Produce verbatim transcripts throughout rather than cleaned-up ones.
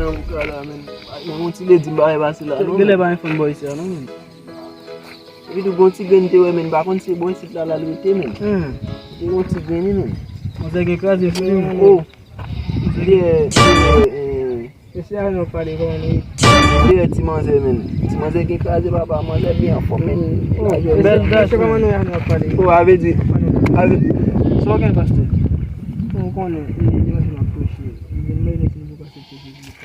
Nan bouka la, men. Men yon ti ledi m pa wè pase la, non, men. Genlè pa yon fanm bò isi a, non, men. Epi tou, gon ti grenn te wè, men. Pa konn se bò isit la, la l rete, men. Hmm. Te gon ti grenn, men. Manzè gen kraze sou li, men. Oh. Dèyè, dèyè, eh, mesye a nou pale kòman nou ye? Dèyè ti manzè, men. Ti manzè gen kraze, papa. Manzè byen anfòm, men. Oh, bèl mesye, kòman nou ye a nou ap pale? Oh, avè di, avè di. Sa w gen, pastè? Bon, ou konnen, e, e, e, m ap preche. E, e, m ap preche.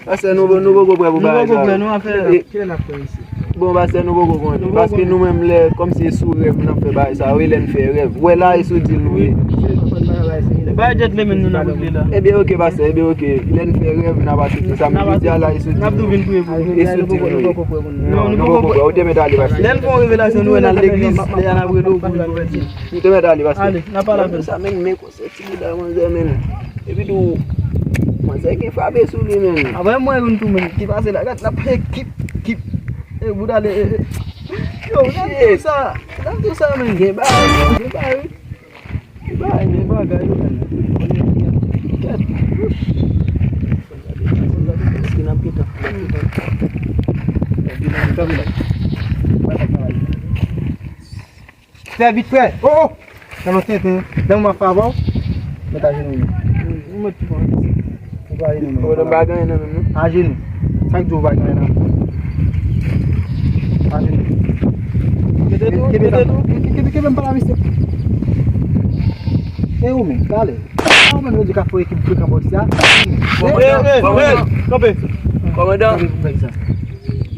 Pastè, nou, nou poko prè pou bagay sa yo. Nou poko prè, nou, afè. Kilè n ap fè isi? Bon, pastè, nou poko konnen. Paske nou menm, lè, kòmsi e sou rèv n ap fè bagay sa yo, e lè n fè rèv. Wè la, e sou dil nou ye. Bagay djèt li menm nou nan bout li la. Ebyen, oke, pastè, ebyen, oke. Lè n fè rèv, n ap aksepte sa. Men jodi a la, e sou dil nou ye. E sou dil nou ye. Non, nou poko prè. Ou te mèt ale, pastè. Lè n fè yon revelasyon, nou wè n al legliz, lè a n ap rele w pou vin konvèti. Ou te mèt ale, pastè. Ale, n ap pale avè l. Sa menm, men Se ti bouda manzè, men. Epi tou, manzè gen frape sou li, men. Apre mwen youn tou, men, ki pase la, gad, l ap fè kip, kip. E, bouda, le, e, e. Yo, gad tou sa, gad tou sa, men. Gen bagay, gen bagay, wi. Gen bagay, gen bagay, wi, men. Kèt. Èske n ap gentan, n ap gentan. Fè vit fè. Oh, oh. Nan non tenten. Lè mwen ap fè avè w, mèt ajenou wi. Ou mèt tou pran. Ou pa ajenou non. Ou pa gen anyen nan men nou. Ajenou. Sa k di w pa gen anyen nan? Ajenou. Mete tou, mete tou. Kenbe, kenbe, kenbe m pa la, mesye. E ou menm, talè. Ou menm yo di ka fè ekip frekan bòs ya. Eh, eh, eh, kanpe. Kòmandan. Kanpe pou fè sa.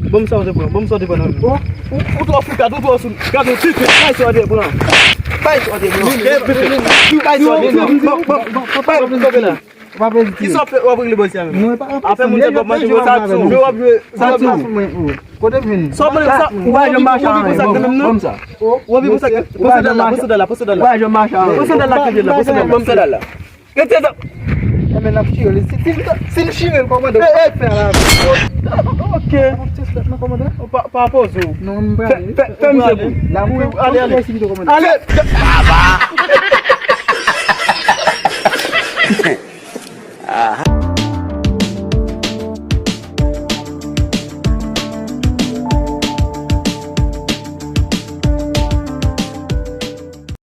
Bon, sa w te pran, bon, sa w te pran nan men. Ou, ou, ou twò frikat, ou twò sou, gade yon tifi, bay sa w te pran. Bay sa w te pran. Bay sa w te pran. Bon, bon, bon, bon, kanpe la. Ki sa w ap fè, w ap regle bòs ya menm? Afè moun sa, w ap jwe, w ap jwe, w ap jwe. Kote vin? Sa w ap sa, ou pa janm mache avè m, non? Ou anvi pou sa, pran sandal la, pran sandal la, pran sandal la. Ou pa janm mache avè m. Pran sandal la, pran sandal la. Rete la. Enben, n ap chire li. Si, si, si n chire l, kòmandan, w ap fè la. Ok. Nan kòmandan? Pa, pa poze w. Non, m prale. Fè, fè, fè m sekou. La, mwen, ale, ale. Mwen, ale.